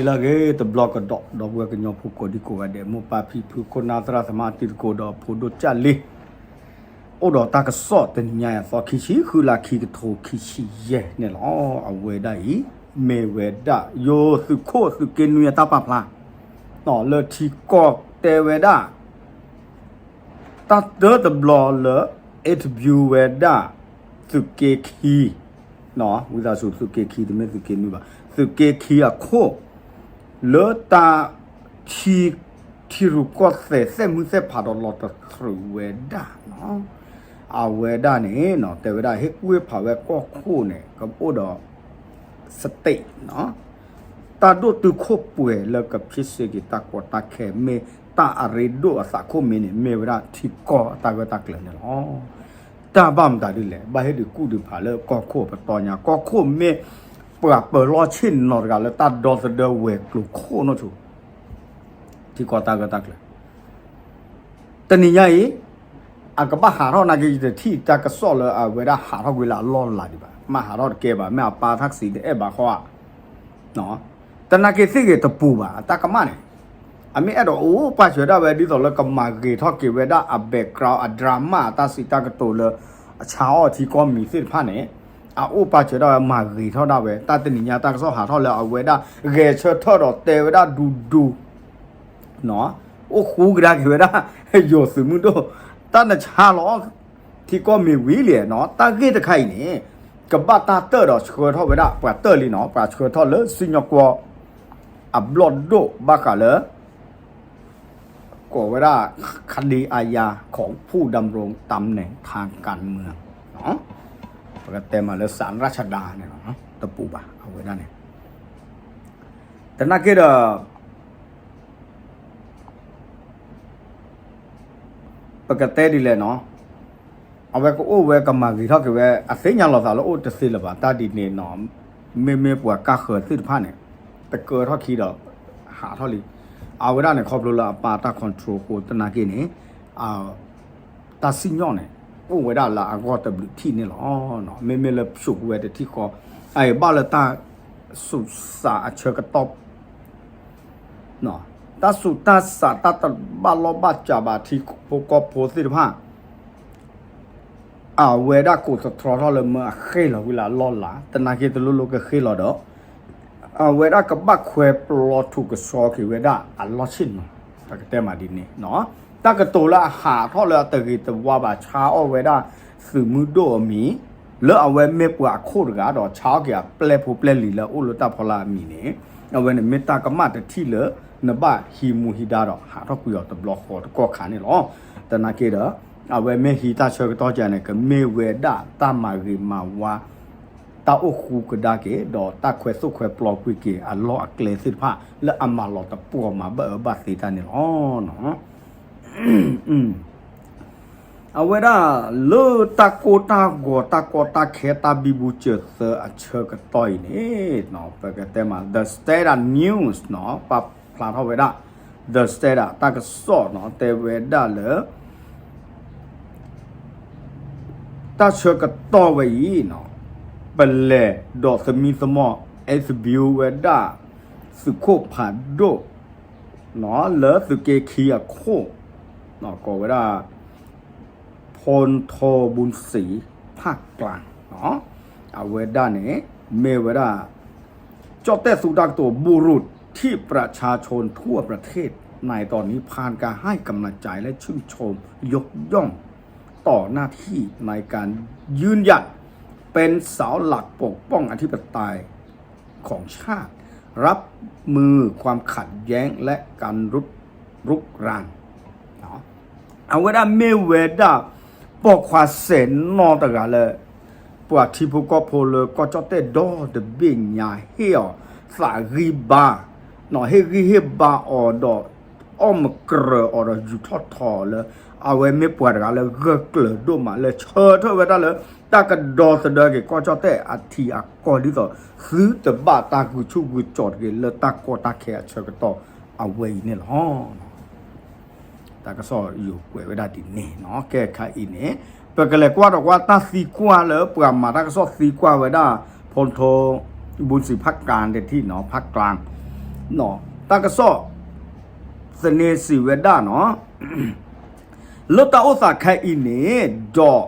တၢ်ဂ့ၢ်တဘျီကဒီး ဒီပုၢ်ဝဲၢ်ကညီဖိကိးဒံကိးဂၤဒဲး မိၢ်ပၢ်ဖံဖု ခိၣ်နၢ်သရၣ်သမါ တံၤသကိးဒီးဖိဒိၣ်ကၢ်လံ, အိၣ်ဒီးတၢ်ကစီၣ်တနံၤညါအံၤ သီခံဆံ ဃုလါခံကထိခံဆံယဲၢ်န့ၣ်လီၤ. အဝဲဒၣ်အံၤ မ့ၢ်ဝဲဒၣ် ယိၤသုးခိၣ်သုးက့နွံအတၢ်ပာ်ဖျါ လၢထံကီၢ်တဲဝဲဒၣ် တၢ်တၢတဘျီလၢ interview ဝဲဒၣ် သုးက့ခံ, ဝံသးစူၤ သုးက့ခံ တမ့ၢ်သုးက့နွံဘၣ်, သုးက့ခံအခိၣ် လၢတၢ် ထံရူၢ်ကီၢ်သဲး သဲးမုၢ်သဲးဖးဒီးလီၤတတြူာ်ဝဲဒၣ်, အဝဲဒၣ်န့ၣ် တဲဝဲဒၣ် ဟ့ၣ်ကူၣ်ဟ့ၣ်ဖးဝဲကီၢ်ခိၣ်န့ၣ် ကအိၣ်ဒီး state တၢ်ဒိၣ်တုာ်ခိၣ်ပှဲၤလၢကဖံးစ့ၢ်ကီးတၢ်ကီတၢ်ခဲ မ့ၢ်တၢ်အရ့ဒိၣ်အသးခိၣ်မ့ၢ်န့ၣ် မ့ၢ်ဝဲဒၣ်ထံကီၢ်အတၢ်ဂၢၢ်တၢ်ကျၢၤန့ၣ်လီၤ. တၢ်ဘၣ်မတၤဒ်လဲၣ်, ဘၣ်ဟ့ၣ်ဒုးကူၣ်ဒုးဖးလၢကီၢ်ခိၣ်အပတီၢ်ညါ, ကီၢ်ခိၣ်မ့ၢ်ပှၤပၢၤလီၢ်ဆ့ၣ်နီၤတဂၤလၢတၢ်ဒီသဒၢဝဲၤကျိၤခိၣ်နီၢ်ဆိ ထံကီၢ်တၢ်ဂၢၢ်တၢ်ကျၢၤ တနံၤညါအံၤ အကဘၣ်ဟးထီၣ်နာ်က့ ယတထံၣ်တၢ်ကစီၣ်လၢအဝဲဒၣ်ဟးထီၣ်ကွံာ်လၢအလီၢ်လၤဒံးဘၣ်, မ့ၢ်ဟးထီၣ်တကဲဘၣ်, မ့ၢ်အပၢ်ထၣ်စံးတအဲၣ်ဘၣ်ဃီဧါ, တနာ်က့သ့ၣ်ဂ့ၤတပူၤဘၣ်, တၢ်ကမၣ်န့ၣ် အမ့ၢ်အဲၣ်ဒိးအိၣ်ပာ်စၢၤဒၣ်ဝဲဒ်သိးလၢကမၤဂ့ၤထီၣ်က့ၤဝဲဒၣ်အ background အ drama အတၢ်စံးတၢ်ကတိၤလၢ အဆါအီၣ်ထံကီၢ်မံၤသ့ၣ်တဖၣ်န့ၣ် အအိၣ်ပာ်စၢၤဒၣ်ဝဲမၤဂ့ၤထီၣ်ဒၣ်ဝဲ, တၢ်တနံၤညါတၢ်ကစီၣ်ဟးထီၣ်လၢအဝဲဒၣ် ဂဲၤဆၢထၢၣ်ဒီးတဲဝဲဒၣ်ဒူဒူ အိၣ်ဃူကဒါက့ၤဝဲဒၣ် ယိၤသုးမုၢ်ဒိၣ်, တၢ်နဆါလီၤ ထံကီၢ်မံၤဝံၤလံနီၤ, တၢ်ဂ့ၢ်တခါအံၤန့ၣ် ကဘၣ်တၢ်တၢၣ်ဒီးဆှၢထီၣ်ဝဲဒၣ် ပှၤတၢၣ်လံနီၤ, ပှၤဆှၢထီၣ်လၢစံၣ်ညီၣ်ကွီၢ် အဘျီၣ်ဒိၣ်ဘၣ်ဃးလၢ ကိးဝဲဒၣ် คดีอาญาของผู้ดำรงตำแหน่งทางการเมือง ပကတဲမးလၢ ศาลราชดา န့ၣ်လီၤ, တပူၤဘၣ် အဝဲဒၣ်န့ၣ် တနာ်က့ဒီး ပကတဲဒ်လဲၣ်နီၤ, အဝဲကအိၣ်ဝဲကမၤဂ့ၤထီၣ်က့ၤဝဲ အသ့ၣ်ညါလီၤသးလၢအိၣ်တသ့လၢၤဘၣ်, တၢ်ဒ်န့ၣ်နီၤ, မ့မ့ၢ်ပှၤကါဃၢၤသ့ၣ်တဖၣ်န့ၣ် တကၢထီၣ်ခံဒီး ဟးထီၣ်လံ, အဝဲဒၣ်န့ၣ် ခီဖျိလၢအပၢ်တၢ် control ဃိ တနာ်က့န့ၣ် တၢ်စံၣ်ညီၣ်န့ၣ် အိၣ်ဝဲဒၣ်လၢအဂီၢ်တဘျုးထံၣ်န့ၣ်လီၤ. မ့မ့ၢ်လၢဖျိးကွံာ်ဝဲတထံၣ်ဃီ, အအံၤဘၣ်လၢတၢ်စူးစးအဆၢကတီၢ် တၢ်စူးတၢ်စး တၢ်တဘၣ်လီၢ်ဘၣ်စးဘၣ် ထံဖိကီၢ်ဖိသ့ၣ်တဖၣ် အဝဲဒၣ်ကိးသတြီထီၣ်လၢမၢအဃ့ၢ်လီၤဝံၤလၢအလီၢ်လၤ, တနာ်က့တလိၣ်လိၣ်ကဃ့ၢ်လီၤဒီး အဝဲဒၣ်ကဘၣ်ခွဲးပျီထုးကဆှီက့ၤဝဲဒၣ်အလီၢ်ဆ့ၣ်နီၤ, ပကတဲမးဒ်န့ၣ်နီၤ, တၢ်ကတိၤလၢအဟးထီၣ်လၢအတဂ့ၤတဝါဘၣ် ဆါအီၣ်ဝဲဒၣ်သုးမုၢ်ဒိၣ်အမံၤ လၢအဝဲမ့ၢ်ပှၤအခိၣ်တဂၤဒီး ဆါအီၣ်က့ၤအပျဲၢ်ဖိပျဲၢ်လံၤလၢအအိၣ်လၢတၢ်ဖီလာ်အမံၤန့ၣ်, အဝဲန့ၣ်မ့ၢ်တၢ်ကမၣ်တထံၣ်လၢ နဘၣ်ဟံးမူဟံးဒါဒီး ဟးထီၣ်ကွံာ်အီၤတဘျီဃီတကီၢ်ခါန့ၣ်လီၤ. တနာ်က့ဒီး အဝဲမ့ၢ်ဟံးတၢ်ဆၢကတီၢ်ကန့ၣ် ကမ့ၢ်ဝဲဒၣ်တၢ်မၤဂ့ၤမၤဝါ တၢ်အိၣ်ဃူကဒါက့ၤ ဒီးတၢ်ခွဲးသိၣ်ခွဲးပျီကွံာ်က့ၤအလီၢ်အကျဲသ့ၣ်တဖၣ် လၢအမၤလီၤတပှီၢ်မၤဘၣ်အၢဘၣ်သီတၢ်န့ၣ်လီၤ. အဝဲဒၣ်လၢတၢ်ကိၢ်တၢ်ဂီၤ တၢ်ကီတၢ်ခဲ တၢ်ဘံဘူစၢၤသၢအဆၢကတီၢ်အံၤန့ၣ် ပကတဲမး The Standard News နီၤ ပာ်ဖျါထီၣ်ဝဲဒၣ် The Standard တၢ်ကစီၣ်နီၤ တဲဝဲဒၣ်လၢ တၢ်ဆၢကတီၢ်ဝဲအံၤနီၤ ပလဲၤဒီးသမံသမိး interview ဝဲဒၣ် သုးခိၣ်ဖးဒိၣ် လၢသုးက့ခံအခိၣ် ကိးဝဲဒၣ် พลโทบุญศรี ภาคกลาง အဝဲဒၣ်န့ၣ် မ့ၢ်ဝဲဒၣ် ကၠီၣ်တဲၣ်သူတၢ်ကတိၤ บุรุษที่ประชาชนทั่วประเทศในตอนนี้ผ่านการให้กำลังใจและชื่นชมยกย่องต่อหน้าที่ในการยืนหยัดเป็นเสาหลักปกป้องอธิปไตยของชาติ รับมือความขัดแย้งและการรุก รุกราน အဝဲဒၣ်မ့ၢ်ဝဲဒၣ် ပိာ်ခွါစဲးနီၢ်တဂၤလၢ ပှၤထံဖိကီၢ်ဖိလၢကီၢ်ကၠီၣ်တဲၣ်ဒီတဘ့ၣ်ညါ ဟ့ၣ်အီၤသးဂံၢ်ဘါ ဟ့ၣ်ဂံၢ်ဟ့ၣ်ဘါအီၤဒီး အီၣ်မကြၢးအီၤဒီးယူၤထီၣ်ထီအီၤလၢ အဝဲမ့ၢ်ပှၤတဂၤလၢဂၢၢ်ကျၢၤဒိၣ်မးလၢဆၢထၢၣ်ဝဲဒၣ်လၢ တၢ်ကဒီသဒၢက့ၤကီၢ်ကၠီၣ်တဲၣ်အထံအကီၢ်ဒ်သိး သုတဘၣ်တၢ်ဂုာ်ဆူၣ်ဂုာ်ကၠီၤတဂ့ၤလၢတၢ်ကီတၢ်ခဲအဆၢကတီၢ်အဝဲအံၤန့ၣ်လီၤ. တၢ်ကစီၣ်ယိၤကွဲးဝဲဒၣ်ဒ်န့ၣ်နီၤ ကဲခါအံၤန့ၣ် ပကလဲၤကွၢ်ဒီးကွၢ်တၢ်သံကွၢ်လၢပှၤမၤတၢ်ကစီၣ်သံကွၢ်ဝဲဒၣ် ဖီထိ ဘူစံးဖးကၢၣ်တထံၣ်နီၤ ဖးကၢၣ် တၢ်ကစီၣ်သန့စံးဝဲဒၣ်နီၤ, လၢတၢ်အိၣ်သးခဲအံၤန့ၣ်ဒီး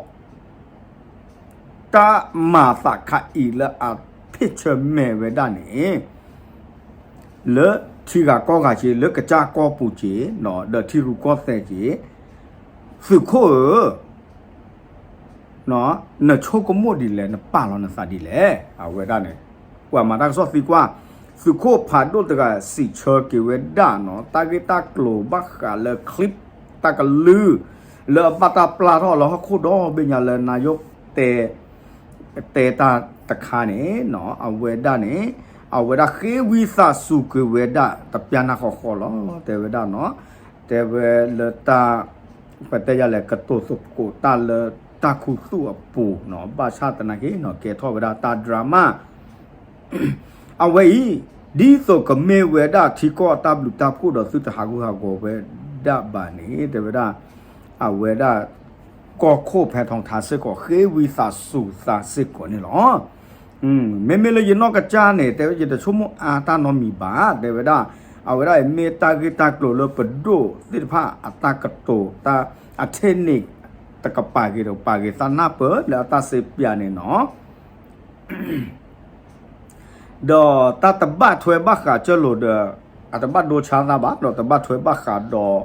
တၢ်မၤသးခဲအံၤလၢအဖ့ၣ်ဆၢမဲာ်ဝဲဒၣ်န့ၣ် လၢထံဂၤကီၢ်ဂၤက့ၤ လၢကစၢ်ကီၢ်ပူၤက့ၤ ဒီးထံရူၢ်ကီၢ်သဲးက့ၤ သုးခိၣ်ဧၢ နဆိကမိၣ်ဒ်လဲၣ် နပာ်လီၤနသးဒ်လဲၣ် အဝဲဒၣ်န့ၣ် ပှၤမၤတၢ်ကစီၣ်သံကွၢ်, သုးခိၣ်ဖးဒိၣ်တဂၤစံးဆၢက့ၤဝဲဒၣ်နီၤ တၢ်ဂ့ၢ်တၢ်ကျိၤဘၣ်ဃးလၢ clip တၢ်ကလုၢ် လၢအဘၣ်တၢ်ပျၢ်ထီၣ်လၢဟီၣ်ခိၣ်ဒီဘ့ၣ်ညါလၢ နါယိၣ်တဲ တဲတၢ်တခါန့ၣ် အဝဲဒၣ်န့ၣ် အဝဲဒၣ်ဃ့ဝံသးစူၤက့ၤဝဲဒၣ် တပျၢ်နၢ်ဃီဃီလီၤ တဲဝဲဒၣ်နီၤ, တဲဝဲလၢတၢ် ပတဲယၤလဲၣ် ကတိၤသကိးတၢ်လၢတၢ်ခူသူၣ်အပူၤနီၤ ဘၣ်ဆၣ်သနာ်က့နီၤ ကဲထီၣ်ဝဲဒၣ်တၢ် drama အဝဲအံၤ ဒ်သိးကမ့ၢ်ဝဲဒၣ်ထံကီၢ်အတၢ်ဘျုးတၢ်ဖှိၣ်ဒီးသုတဟးဂူာ်ဟးဂီၤဝဲဒၣ်ဘၣ်န့ၣ် တဲဝဲဒၣ် အဝဲဒၣ် ကီၢ်ခိၣ်ဖဲထီထါစ့ၢ်ကီး ဃ့ဝံသးစူၤသးစ့ၢ်ကီးန့ၣ်လီၤ. မ့မ့ၢ်လၢယနီၢ်ကစၢ်န့ၣ် တဲဝဲယတဆိကမိၣ်အါတၢ်နီတမံၤဘၣ် တဲဝဲဒၣ် အဝဲဒၣ်အံၤမ့ၢ်တၢ်ဂ့ၢ်တၢ်ကျိၤလၢပဒိၣ်သ့ၣ်တဖၣ်အတၢ်ကတိၤ တၢ်အထ့ၣ်န့ၣ် တကပၤဂ့ၤတကပၤဂ့ၤ သးနၢ်ပၢၢ်လၢအတၢ်စ့ပၠးန့ၣ်နီၤ ဒီးတၢ်တဘၣ်ထွဲဘၣ်ဃးကၢၢ်လိာ်ဒီး အတဘၣ်ဒိဆါသးဘၣ် ဒီးတဘၣ်ထွဲဘၣ်ဃးဒီး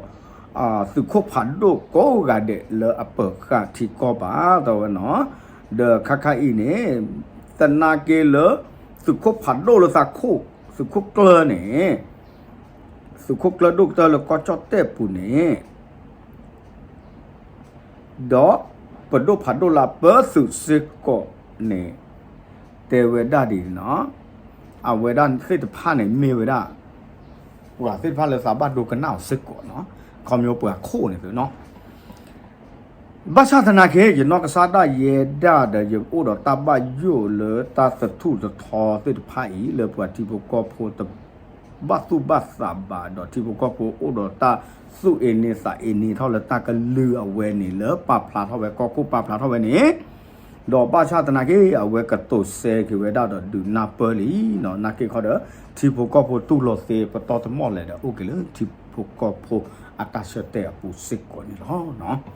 သုးခိၣ်ဖးဒိၣ်ကိးဂၤဒဲးလၢအပၢၤဃာ်ထံကီၢ်ဘၣ် တဲဝဲနီၤ, ဒီးခါခါအံၤန့ၣ် သနာ်က့လၢ သုးခိၣ်ဖးဒိၣ်လၢသးခိၣ် သုးခိၣ်ကျၢၢ်န့ၣ် သုးခိၣ်ကျၢၢ်ဒိၣ်ကတၢၢ်လၢကီၢ်ကၠီၣ်တဲၣ်ပူၤန့ၣ် ဒီးပဒိၣ်ဖးဒိၣ်လၢပၢသုးစ့ၢ်ကီးန့ၣ် တဲဝဲဒၣ်ဒ်န့ၣ်နီၤ, အဝဲဒၣ်သ့ၣ်တဖၣ်န့ၣ်မ့ၢ်ဝဲဒၣ် ပှၤသ့ၣ်တဖၣ်လၢသးဘၣ်ဒိကနၣ်အီၤစ့ၢ်ကီးနီၤ, ခီဖျိပှၤခိၣ်န့ၣ်နီၤ ဘၣ်ဆၣ်သနာ်က့ ယနီၢ်ကစၢ်ဒၣ်ယဲဒၣ်ဒီး ယအိၣ်ဒီးတၢ်ဘၣ်ယိၣ်လၢတၢ်သထူၣ်သထီသ့ၣ်တဖၣ်အံၤ လၢပှၤထံဖိကီၢ်ဖိတဘၣ်သူၣ်ဘၣ်သးဘၣ် ဒီးထံဖိကီၢ်ဖိအိၣ်ဒီးတၢ်သူၣ်အ့န့သးအ့န့ထီၣ်လၢတၢ်ကလုၢ်အဝဲန့ၣ် လၢပာ်ဖျါထီၣ်ဝဲ ကီၢ်ခိၣ်ပာ်ဖျါထီၣ်ဝဲန့ၣ် ဒီးဘၣ်ဆၣ်သနာ်က့ အဝဲကတိၤစဲက့ၤဝဲဒၣ်ဒီးဒုးနၢ်ပၢၢ်လံနီၤ, နာ်က့ခီဒီး ထံဖိကီၢ်ဖိတူၢ်လိာ်သ့ပတီၢ်တမီၢ်လဲၣ်ဒီး အိၣ်က့ၤလၢထံဖိကီၢ်ဖိအတၢ်ဆၢတဲာ်အပူၤစ့ၢ်ကီးန့ၣ်လီၤ.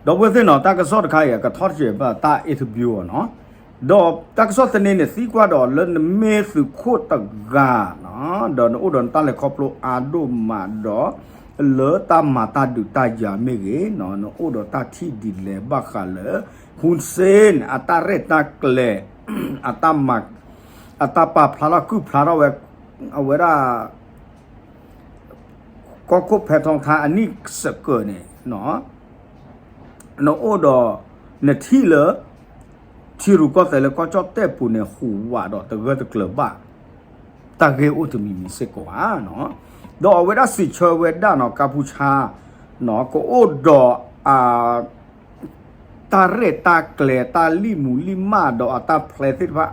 ဒီပုၢ်ဝဲၢ်သ့ၣ်နီၤ တၢ်ကစီၣ်တခါအံၤ ကထီၣ်တစဲးဘၣ်တၢ် interview အီၤနီၤ, ဒီးတၢ်ကစီၣ်သန့န့ၣ် သံကွၢ်ဒီးလၢနမ့ၢ်သုးခိၣ်တဂၤနီၤ, ဒီးနအိၣ်ဒီးနတၢ်လဲၤခီဖျိအါဒိၣ်မးဒီး လၢတၢ်မၤတၢ်ဒုးတၢ်ယၤမ့ၢ်ဂ့ၤနီၤ, နအိၣ်ဒီးတၢ်ထံၣ်ဒ်လဲၣ်ဘၣ်ဃးလၢ Hun Sen အတၢ်ရဲၣ်တၢ်ကျဲၤ အတၢ်မၤ အတၢ်ပာ်ဖျါထီၣ်ကုၢ်ဖျါထီၣ်ဝဲ အဝဲဒၣ် ကီၢ်ခိၣ်ဖဲထီထါအနံၣ်စကၢၤန့ၣ် နအိၣ်ဒီး နထံၣ်လၢ ထံရူၢ်ကီၢ်သဲးလၢကီၢ်ကၠီၣ်တဲၣ်ပူၤန့ၣ် ဟူးဝးဒီးတဂၢၢ်တကျၢၤဘၣ် တၢ်ဂ့ၢ်အိၣ်တမံၤမံၤစ့ၢ်ကီးဧါနီၤ, ဒီးအဝဲဒၣ်စံးဆၢဝဲဒၣ်နီၤ ကါပူၤဆါ ကအိၣ်ဒီးအ တၢ်ရဲၣ်တၢ်ကျဲၤ တၢ်လံၣ်မူလံၣ်မၢ်ဒီးအတၢ်ဖျဲးသ့ၣ်တဖၣ်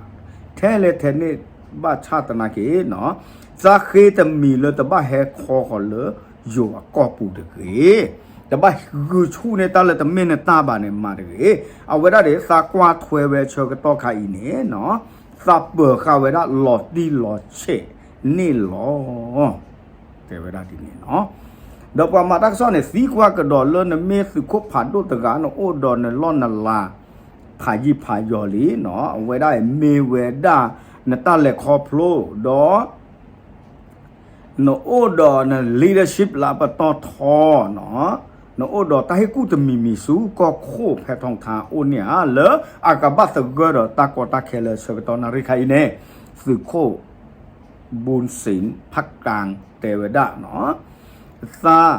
ထဲလဲၣ်ထဲန့ၣ် ဘၣ်ဆၣ်သနာ်က့နီၤ သးဃ့တမံၤလၢတဘၣ်ဟဲခီဃီၤလၢယိၤအကီၢ်ပူၤတဂ့ၤ, တဘၣ်ဂုာ်ဆူၣ်န့ၢ်တၢ်လၢတမ့ၢ်နတၢ်ဘၣ်န့ၣ်မးတဂ့ၤ, အဝဲဒၣ်ဒီး သးကွၢ်ထွဲဝဲဆၢကတီၢ်ခါအံၤန့ၣ်နီၤ သးပၢၤဃာ်ဝဲဒၣ်လီၤတံၢ်လီၤဆဲးန့ၣ်လီၤ. တဲဝဲဒၣ်ဒ်န့ၣ်နီၤ, ဒီးပှၤမၤတၢ်ကစီၣ်န့ၣ် သံကွၢ်ကဒီးလၢနမ့ၢ်သုးခိၣ်ဖးဒိၣ်တဂၤ နအိၣ်ဒီးနလီၢ်နလၤ ဖးယံာ်ဖးယီၤလံနီၤ, အဝဲဒၣ်အံၤမ့ၢ်ဝဲဒၣ် နတၢ်လဲၤခီဖျိ ဒီး နအိၣ်ဒီးန leadership လၢအပတီၢ်ထီနီၤ, နအိၣ်ဒီးတၢ်ဟ့ၣ်ကူၣ်တမံၤမံၤဆူကီၢ်ခိၣ်ဖဲထီထါအိၣ်န့ၣ်ဧါ လၢအကဘၣ်သဂၢၢ်ဒီးတၢ်ကီတၢ်ခဲလၢဆၢကတီၢ်နၣ်ရံၣ်ခါအံၤန့ၣ် သုးခိၣ် ဘုန်းစိန် ဖးကၣ် တဲဝဲဒၣ်နီၤ, သး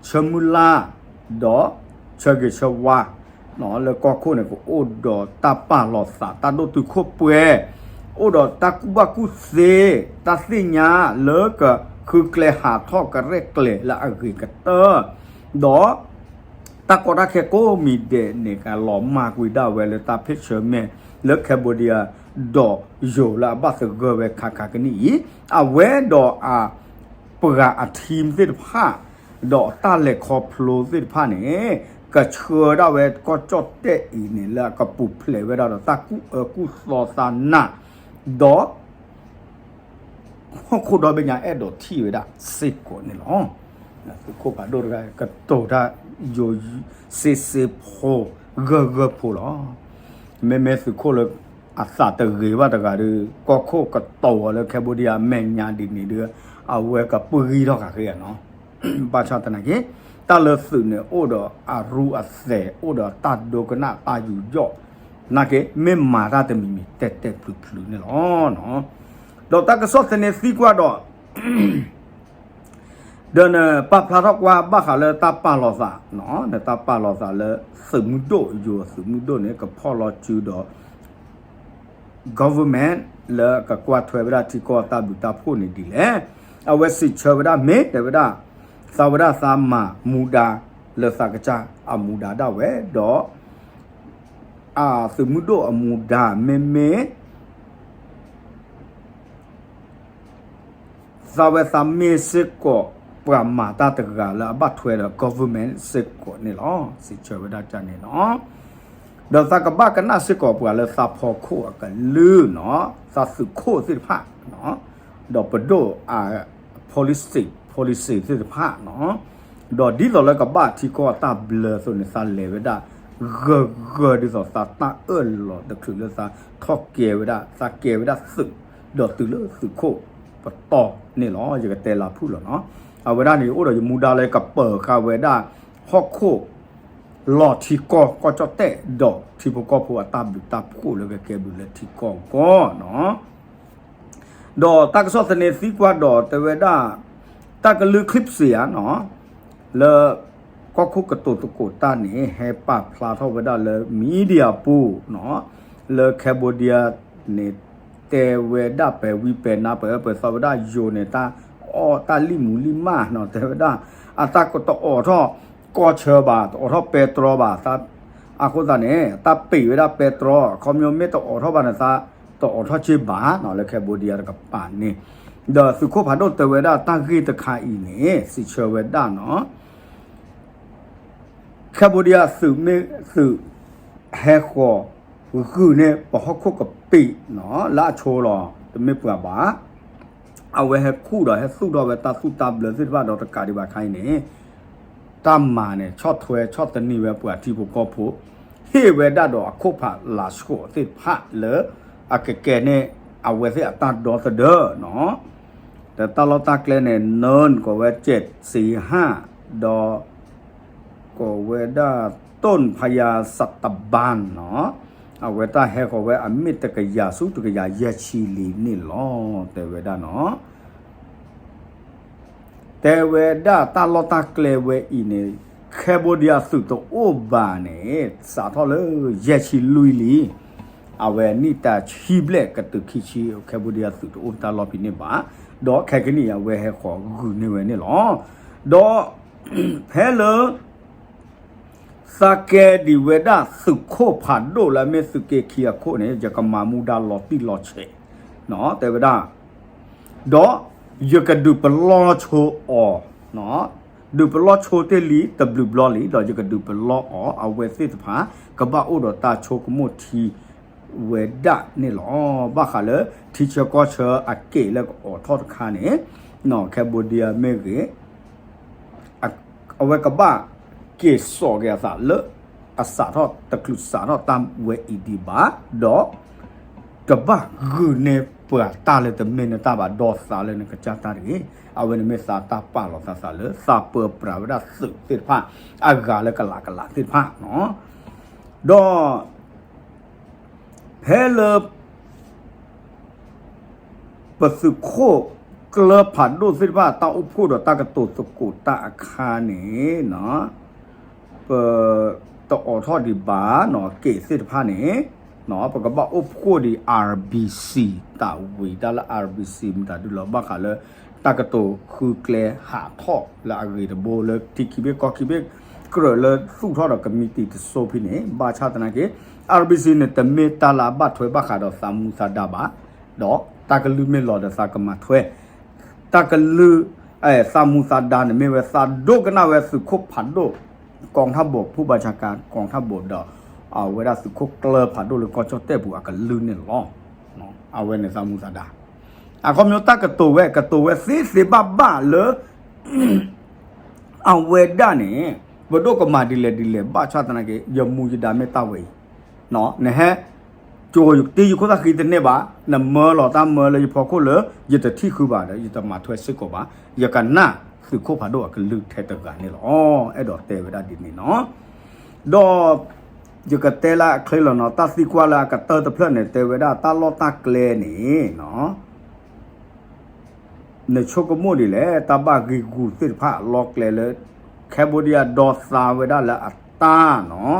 ဆၢမုၢ်လၢ် ဒီးဆၢဂ့ၤဆၢဝါ လၢကီၢ်ခိၣ်န့ၣ် ကအိၣ်ဒီးတၢ်ပာ်လီၤသး တၢ်ဒိၣ်တုာ်ခိၣ်ပှဲၤ, အိၣ်ဒီးတၢ်ကူၣ်ဘၣ်ကူၣ်သ့ တၢ်သ့ၣ်ညါလၢကဃုကျဲဟးထီၣ်ကရဲၣ်ကျဲၤလၢအဂ့ၤကတၢၢ်, ဒီး တၢ်ကီတၢ်ခဲကိးမံၤဒဲးန့ၣ် ကလီၤမၢ်ကွံာ်ဒၣ်ဝဲလၢတၢ်ဖ့ၣ်ဆၢမဲာ်လၢ Cambodia ဒီးယိၤလၢအဘၣ်သဂၢၢ်ဝဲခါခါကနံၣ်အံၤ, အဝဲဒီးအ ပှၤအ team သ့ၣ်တဖၣ် ဒီးတၢ်လဲၤခီဖျိသ့ၣ်တဖၣ်န့ၣ် ကဆှၢဒၣ်ဝဲကီၢ်ကၠီၣ်တဲၣ်အံၤန့ၣ် လၢအကပူၤဖျဲးဝဲဒၣ်ဒီးတၢ်ကူၣ်အၢကူၣ်သီသးနး, ဒီး ဟီၣ်ခိၣ်ဒီဘ့ၣ်ညါအဲၣ်ဒိးထံၣ်ဝဲဒၣ်စ့ၢ်ကီးန့ၣ်လီၤ. သုးခိၣ်ဖးဒိၣ်တဂၤ ကတိၤတၢ်ယိာ်ယိာ်စ့စ့ဖိ ဂၢၢ်ဂၢၢ်ဖိလီၤ. မ့မ့ၢ်သုးခိၣ်လၢအသးတဂ့ၤဘၣ်တဂၤဒီး ကီၢ်ခိၣ်ကတိၤအီၤလၢ Cambodia အမဲာ်ညါဒ်န့ၣ်ဒီး အဝဲကပှံထီၣ်ဃာ်ဃ့နီၤ. ဘၣ်ဆၣ်သနာ်က့ တၢ်လၢသုးန့ၣ် အိၣ်ဒီးအရူအသဲး အိၣ်ဒီးတၢ်ဒိကနၣ်တၢ်ယူးယီၣ် နာ်က့ မ့ၢ်မၤတၢ်တမံၤမံၤ တဲာ်တဲာ်ဖျုးဖျုးန့ၣ်လီၤ. ဒီးတ၁ကစီၣ်သန့သံကွၢ်ဒီး ဒီးနပာ်ဖျါထီၣ်ကွၢ်ဘၣ်ဃးလၢတၢ်ပာ်လီၤသး, နတၢ်ပာ်လီၤသးလၢသုးမုၢ်ဒိၣ် ယိၤသုးမုၢ်ဒိၣ်န့ၣ် ကဖီၣ်လီၤစုဒီး government လၢကကွၢ်ထွဲဝဲဒၣ်ထံကီၢ်တၢ်ဘျုးတၢ်ဖှိၣ်န့ၣ်ဒ်လဲၣ်. အဝဲစံးဆၢဝဲဒၣ်မ့ၢ်တဲဝဲဒၣ် သးဝဲဒၣ်သးမၤမူဒါလၢသးကစၢ်အမူဒါဒၣ်ဝဲ ဒီး အသုးမုၢ်ဒိၣ်အမူဒါ မ့မ့ၢ် သးဝဲသးမ့ၢ်စ့ၢ်ကီး ပှၤမၤတၢ်တဂၤလၢအဘၣ်ထွဲဒီး government စ့ၢ်ကီးန့ၣ်လီၤ. စံးဆၢဝဲဒၣ်န့ၣ်လီၤ. ဒီးသးကဘၣ်ကနၣ်စ့ၢ်ကီးပှၤလၢသးဖီခိၣ်အကလုၢ်နီၤ, သးသုးခိၣ်သ့ၣ်တဖၣ်, ဒီးပဒိၣ်အ policy, policy သ့ၣ်တဖၣ်နီၤ, ဒီးဒ်သိးလၢကဘၣ်ထံကီၢ်အတၢ်ဘျၢအသိးန့ၣ် သးလဲၤဝဲဒၣ် ဂၢၢ်ဂၢၢ်ဒ်သိးသးတၢ်အၢၣ်လီၤတချုးလၢသးထီၣ်ကဲဝဲဒၣ်, သးကဲဝဲဒၣ်သုး, ဒီးတုၤလၢသုးခိၣ်ပတီၢ်န့ၣ်လီၤ. ယကတဲလၢဖုၣ်လီၤနီၤ. အဝဲဒၣ်န့ၣ် အိၣ်ဒီးယမူဒါလၢကပၢၤဃာ်ဝဲဒၣ် ဟီၣ်ခိၣ် လီၤထံကီၢ် ကီၢ်ကၠီၣ်တဲၣ် ဒီးထံဖိကီၢ်ဖိအတၢ်ဘျုးတၢ်ဖှိၣ်လၢကကဲဘျုးလၢထံကီၢ်အဂီၢ်နီၤ. ဒီးတၢ်ကစီၣ်သန့သံကွၢ်ဒီးတဲဝဲဒၣ် တၢ်ကလုၢ် clip စ့ၢ်ဧါနီၤ, လၢ ကီၢ်ခိၣ်ကတိၤသကိးတၢ်န့ၣ် ဟဲပာ်ဖျါထီၣ်ဝဲဒၣ်လၢ media ပူၤနီၤ, လၢ Cambodia န့ၣ် တဲဝဲဒၣ်ပဲာ်ဝံၤပဲာ်နါ ပၢၢ်အၢပၢၢ်သီဝဲဒၣ်ယိၤန့ၣ် တၢ်အီၣ်တၢ်လံၣ်မူလံၣ်မၢ်နီၤ, တဲဝဲဒၣ် အတၢ်တအိးထီၣ်ကီၢ်ဆၢဘၣ်, တအိးထီၣ်ပဲတြီဘၣ်, အဃိသတးန့ၣ် တၢ်ပ့းဝဲဒၣ်ပဲတြီ, အခီပညီမ့ၢ်တအိးထီၣ်ဘၣ်န့ၣ် သးတအိးထီၣ်က့ဘၣ်နီၤ လၢ Cambodia တကပၤန့ၣ်. ဒီးသုးခိၣ်ဖးဒိၣ်တဲဝဲဒၣ်တၢ်ဂ့ၢ်တခါအံၤန့ၣ် စံးဆၢဝဲဒၣ်နီၤ Cambodia သုးမ့ၢ်သုးဟဲဃီၤ ဂုာ်န့ၢ်ပဟီၣ်ခိၣ်ကပ့ၤနီၤ လၢအဆိလီၤ တမ့ၢ်ပှၤဘၣ်. အဝဲဟဲခူၣ်ဒီးဟဲသူၣ်ထီၣ်ဝဲတၢ်သူၣ်တၢ်ဘျၢသ့ၣ်တဖၣ်ဒီးတကးဒံးဘၣ်ခါအံၤန့ၣ် တၢ်မၤန့ၣ် ဆီၣ်ထွဲဆီၣ်သနံးဝဲပှၤထံဖိကီၢ်ဖိ ဟ့ၣ်ဝဲဒၣ်ဒီးအခိၣ်ဖးလၤဆှိးသ့ၣ်တဖၣ်လၢ အကကဲန့ၢ်အဝဲသ့ၣ်အတၢ်ဒီသဒၢနီၤ. ဒီးတၢ်လီၢ်တၢ်ကျဲန့ၣ် နၢၣ် ကိးဝဲ ကဲးစ့ဟၣ် ဒီး ကိးဝဲဒၣ် တိၣ်ဖယါစတဘၢၣ်နီၤ, အဝဲတၢ်ဟဲဃီၤဝဲအမ့ၢ်တကယၤဆူတကယၤယဲၢ်ဆံလံန့ၣ်လီၤ တဲဝဲဒၣ်နီၤ. တဲဝဲဒၣ်တၢ်လီၢ်တၢ်ကျဲဝဲအံၤန့ၣ် Cambodia သုးတအိၣ်ဘၣ်န့ၣ် စးထီၣ်လၢယဲၢ်ဆံလွံၢ်လံ, အဝဲနံၣ်တဆံဘျဲၣ်ကတုၤခံဆံ Cambodia သုးတအိၣ်တၢ်လီၢ်ဖဲန့ၣ်ဘၣ်, ဒီးခဲကနံၣ်အံၤ အဝဲဟဲဃီၤဂုာ်န့ၢ်ဝဲန့ၣ်လီၤ. ဒီး ဖဲလၢ သးကဲဒံးဝဲဒၣ်သုးခိၣ်ဖးဒိၣ်လၢအမ့ၢ်သုးက့ခံအခိၣ်န့ၣ် ယကမၤမူဒါလီၤတံၢ်လီၤဆဲး, တဲဝဲဒၣ်, ဒီးယကဒုးပလီၢ်ဆိအီၤ, ဒုးပလီၢ်ဆိတ့ၢ်လံတဘျုးဘျီလံ ဒီးယကဒုးပလီၢ်အီၤ အဝဲသ့ၣ်တဖၣ် ကဘၣ်အိၣ်ဒီးတၢ်ဆိကမိၣ်ထံ ဝဲဒၣ်န့ၣ်လီၤ. ဘၣ်ဃးလၢထံဆၢကီၢ်ဆၢအက့ၣ်လၢကအိးထီၣ်တခါန့ၣ် Cambodia မ့ၢ်ဂ့ၤ အဝဲကဘၣ်က့ၤစိာ်က့ၤအသးလၢ အစးထီၣ်တချုးစးထီၣ်တၢ်ဝဲအံၤဒံးဘၣ်, ဒီး တဘၣ်ဂုာ်န့ၢ်ပှၤတၢ်လၢတမ့ၢ်နတၢ်ဘၣ် ဒီးသးလၢနကစၢ်တၢ်တဂ့ၤ. အဝဲန့ၣ်မ့ၢ်သးတၢ်ပာ်လီၤသးသးလၢ သးပၢပြးဝဲဒၣ်သုးသ့ၣ်တဖၣ် အဂၤလၢကလးကလးသ့ၣ်တဖၣ်နီၤ. ဒီး ဖဲလၢ ပသုးခိၣ်ကျၢၢ်ဖးဒိၣ်သ့ၣ်တဖၣ် တၢ်အိၣ်ဖှိၣ်ဒီးတၢ်ကတိၤသကိးတၢ်အခါန့ၣ် ပတအိးထီၣ်ဒံးဘၣ်နီၤ က့ၣ်သ့ၣ်တဖၣ်န့ၣ် ပကဘၣ်အိၣ်ဖှိၣ်ဒံး RBC တၢ်ဝံၤတၢ်လၢ RBC မတၤဒုလီၤ ဘၣ်ဃးလၢ တၢ်ကတိၤဃုကျဲဟးထီၣ်လၢအဂ့ၤတဘိလၢထံခံဘ့ၣ်ကီၢ်ခံဘ့ၣ် ကြၢးလၢသူၣ်ထီၣ်ဒီးကမံးတံာ်တစိၢ်ဖဲန့ၣ် ဘၣ်ဆၣ်သနာ်က့ RBC န့ၣ် တမ့ၢ်တၢ်လၢအဘၣ်ထွဲဘၣ်ဃးဒီးသးမူသးဒါဘၣ်, ဒီးတၢ်ကလုၢ်မ့ၢ်လီၤဒီးသးကမၤထွဲ တၢ်ကလုၢ် သးမူသးဒါန့ၣ်မ့ၢ်ဝဲ သးဒိကနၣ်ဝဲသုးခိၣ်ဖးဒိၣ် กองทัพบก ဖူၣ်ဘၣ်ဆၣ်ကၤ กองทัพบก ဒီး အဝဲဒၣ်သုးခိၣ်ကျၢၢ်ဖးဒိၣ်လၢကီၢ်ကၠီၣ်တဲၣ်ပူၤအကလုၢ်န့ၣ်လီၤ. အဝဲန့ၣ်သးမူသးဒါ အခီပညီတၢ်ကတိၤဝဲ ကတိၤဝဲသ့သ့ဘၣ်ဘၣ်လၢ အဝဲဒၣ်န့ၣ် ပဒိၣ်ကမၤဒ်လဲၣ်ဒ်လဲၣ် ဘၣ်ဆၣ်သနာ်က့ ယမူယဒါမ့ၢ်တၢ်ဝဲအံၤ, နဟဲ ကၠိတ့ယခိၣ်သၣ်ဃံတန့ၢ်ဘၣ်, နမၢလီၤတၢ်မၢလၢယဖီခိၣ်လၢ ယတထံၣ်ဃုာ်ဘၣ်ဒီး ယတမၤထွဲစ့ၢ်ကီးဘၣ်, ယကနၣ်သုးခိၣ်ဖးဒိၣ်အကလုၢ်ထဲတဂၤန့ၣ်လီၤ. အဲၣ်ဒိးတဲဝဲဒၣ်ဒ်န့ၣ်နီၤ. ဒီး ယကတဲလၢအချ့လီၤနီၤ, တၢ်သံကွၢ်လၢအကတၢၢ်တဖျၢၣ်န့ၣ် တဲဝဲဒၣ်တၢ်လီၢ်တၢ်ကျဲန့ၣ်နီၤ နဆိကမိၣ်ဒ်လဲၣ်, တၢ်ဘၣ်ဂံာ်ဂူာ်သ့ၣ်တဖၣ်အလီၢ်ကျဲလၢ Cambodia ဒီသါဝဲဒၣ်လၢအတၢ်နီၤ,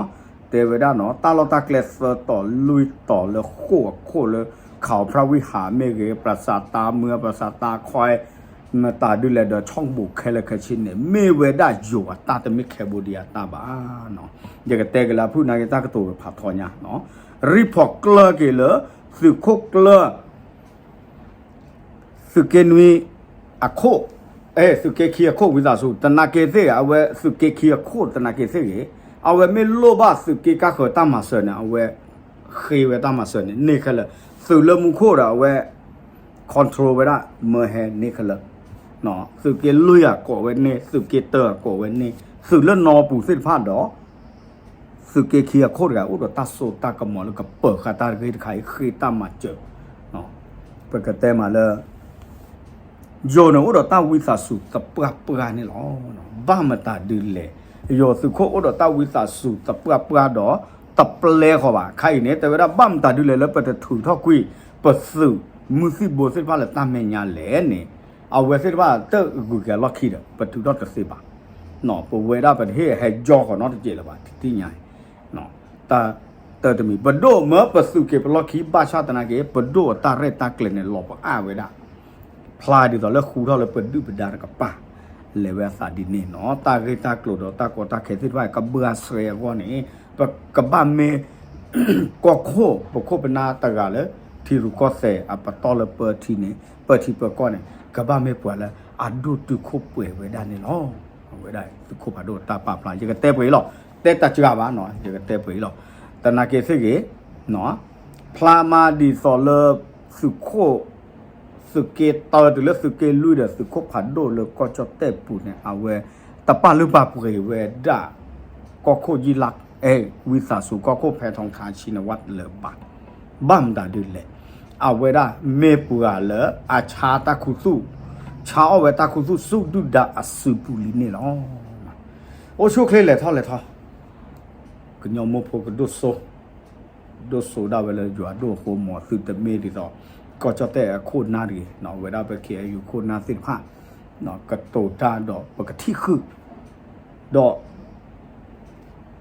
တဲဝဲဒၣ်နီၤ တၢ်လီၢ်တၢ်ကျဲသၢတီၤလွံၢ်တီၤလၢဃိာ်အခိၣ်လၢ ခးအီၤ พระวิหาร မ့ၢ်ဂ့ၤ ပှၤစးတၢ်မုၢ် ပှၤစးတၢ်ခွဲ မတၤဒ်လဲၣ်ဒီး ဆီၣ်ဘိးခဲလၢာ်ခဲဆ့န့ၣ် မ့ၢ်ဝဲဒၣ်ယိၤအတၢ် တမ့ၢ် Cambodia အတၢ်ဘၣ်နီၤ. ယကတဲက့ၤလၢအဖုၣ်နာ်က့ တၢ်ကတိၤဝဲဖးထီညါနီၤ, ရံဖီးကျၢၢ်က့ၤလၢ သုးခိၣ်ကျၢၢ် သုးက့နွံအခိၣ်, အဲ သုးက့ခံအခိၣ် ဝံသးစူၤ သနာ်က့သ့ၣ်ဂ့ၤ အဝဲသုးက့ခံအခိၣ် သနာ်က့သ့ၣ်ဂ့ၤ, အဝဲမ့ၢ်လိၣ်ဘၣ်သုးက့ကါဃၢၤတၢ်မၤစၢၤန့ၣ် အဝဲဃ့ဝဲတၢ်မၤစၢၤန့ၣ် န့ၢ်ခဲလၢာ်, သုးလၢမူခိၣ်ဒီးအဝဲ control ဝဲဒၣ်မၢဟဲန့ၢ်ခဲလၢာ်, သုးက့လွံၢ်အကိးဝဲန့ၢ် သုးက့တၢအကိးဝဲန့ၢ် သုးလၢနီၢ်ပူၤသ့ၣ်တဖၣ်ဒီး သုးက့ခံအခိၣ်တဂၤ အိၣ်ဒီးတၢ်စိတၢ်ကမီၤလၢကပၢၤဃာ်တၢ်ဂ့ၢ်တခါအံၤ ဃ့တၢ်မၤစၢၤ, ပကတဲမးလၢ ယိၤန့ၣ်အိၣ်ဒီးတၢ်ဝံသးစူၤသပှၢ်ပှၢ်န့ၣ်လီၤ. ဘၣ်မတၤဒ်လဲၣ်, ယိၤသုးခိၣ်အိၣ်ဒီးတၢ်ဝံသးစူၤသပှၢ်ပှၢ်ဒီး တပျဲဃီၤဘၣ်. ခါအံၤန့ၣ် တဲဝဲဒၣ်ဘၣ်မတၤဒ်လဲၣ်လၢပတထုးထီၣ်ကွံာ် ပသုးမုၢ်သံၣ်ဘိသ့ၣ်တဖၣ်လၢတၢ်မဲာ်ညါလဲၣ်န့ၣ်, အဝဲသ့ၣ်တဖၣ်တဂုၤက့ၤအလီၢ်ခံဒီး ပထုးထီၣ်တသ့ဘၣ်. ပဝဲဒၣ်ပတဟ့ၣ်ဟဲကၠီဃီၤနီတစဲးလၢၤဘၣ် တသ့ၣ်ညါ တၢ်တမံၤ ပဒိၣ်မၢပသုးက့ၤပလီၢ်ခံ ဘၣ်ဆၣ်သနာ်က့ ပဒိၣ်အတၢ်ရဲၣ်တၢ်ကျဲၤန့ၣ် လီၤပအါဝဲဒၣ်, ဖျါဒ်သိးလၢဃူထီၣ်လၢပဒုၣ်ပဒါတကပၤ, လဲၤဝဲအသးဒ်န့ၣ်နီၤ. တၢ်ဂ့ၢ်တၢ်ကျိၤဒီးတၢ်ကီတၢ်ခဲသ့ၣ်တဖၣ် ကဘှါရှဲအဂီၢ်န့ၣ် ပကဘၣ်မ့ၢ် ကီၢ်ခိၣ် ပခိၣ်ပနၢ်တဂၤလၢ ထံရူၢ်ကီၢ်သဲးအပတီၢ်လၢပၢထံန့ၣ် ပၢထံပၢကီၢ်န့ၣ် ကဘၣ်မ့ၢ်ပှၤလၢအဒိၣ်တုာ်ခိၣ်ပှဲၤဝဲဒၣ်န့ၣ်လီၤ. အဝဲဒၣ်သုးခိၣ်ဖးဒိၣ်တၢ်ပာ်ဖျါ ယကတဲပှဲၤအံၤလီၤ. တဲတၢ်စှၤဘၣ်နီၤ ယကတဲပှဲၤအံၤလီၤ. သနာ်က့သ့ၣ်ဂ့ၤ ဖျါမးဒ်သိးလၢ သုးခိၣ် သုးက့တၢတုၤလၢသုးက့လွံၢ်ဒီး သုးခိၣ်ဖးဒိၣ်လၢကီၢ်ကၠီၣ်တဲၣ်ပူၤန့ၣ် အဝဲတပာ်လုၢ်ပာ်ပှ့ၤဝဲဒၣ် ကီၢ်ခိၣ်ယံလး အဲ ဝံသးစူၤ ကီၢ်ခိၣ်ဖဲထီထါဆံနဝၣ်လၢၤဘၣ်. ဘၣ်မတၤဒ်လဲၣ်, အဝဲဒၣ်မ့ၢ်ပှၤလၢအဆါတၢ်ခူသူၣ်, ဆါအီၣ်ဝဲတၢ်ခူသူၣ်ဆူၣ်ဒုၣ်ဒါအစုပူၤလံန့ၣ်လီၤ. အိၣ်ဆူၣ်အိၣ်ချ့လဲၤထီၣ်လဲၤထီ, ကညီမိၢ်ဖိကဒိၣ်စိ ဒိၣ်စိဒၣ်ဝဲလၢယွၤဒိၣ်အဃိ မ်သုတမ့ၢ်ဒ်သိး ကီၢ်ကၠီၣ်တဲၣ်အခိၣ်နၢ်တဂ့ၤ, ဝဲဒၣ်ပ ခ့ၣ်အဲၣ်ယူၣ် ခိၣ်နၢ်သ့ၣ်တဖၣ် ကတိၤတၢ်ဒီးပကထံၣ်ဃုာ် ဒီး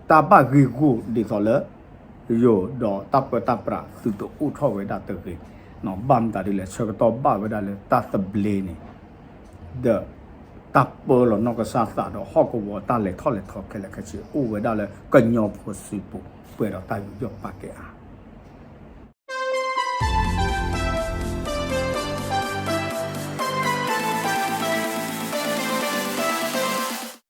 တၢ်ဘၣ်ဂ့ၢ်ဂီၢ်ဒ်သိးလၢ ယိၤဒီးတၢ်ပၢတၢ်ပြးသုတအိၣ်ထီၣ်ဝဲဒၣ်တဂ့ၤ, ဘၣ်မတၤဒ်လဲၣ် ဆၢကတီၢ်ဘၣ်ဝဲဒၣ်လၢတၢ်သဘျ့န့ၣ် ဒီး တၢ်ပၢလီၤနီၢ်ကစၢ်သးဒီးဟီၣ်ကဝီၤတၢ်လဲၤထီၣ်လဲၤထီခဲလၢာ်ခဲဆ့ အိၣ်ဝဲဒၣ်လၢကညီဖိစုပူၤ ပှဲၤဒီးတၢ်ယူးယီၣ်ပာ်ကဲအါ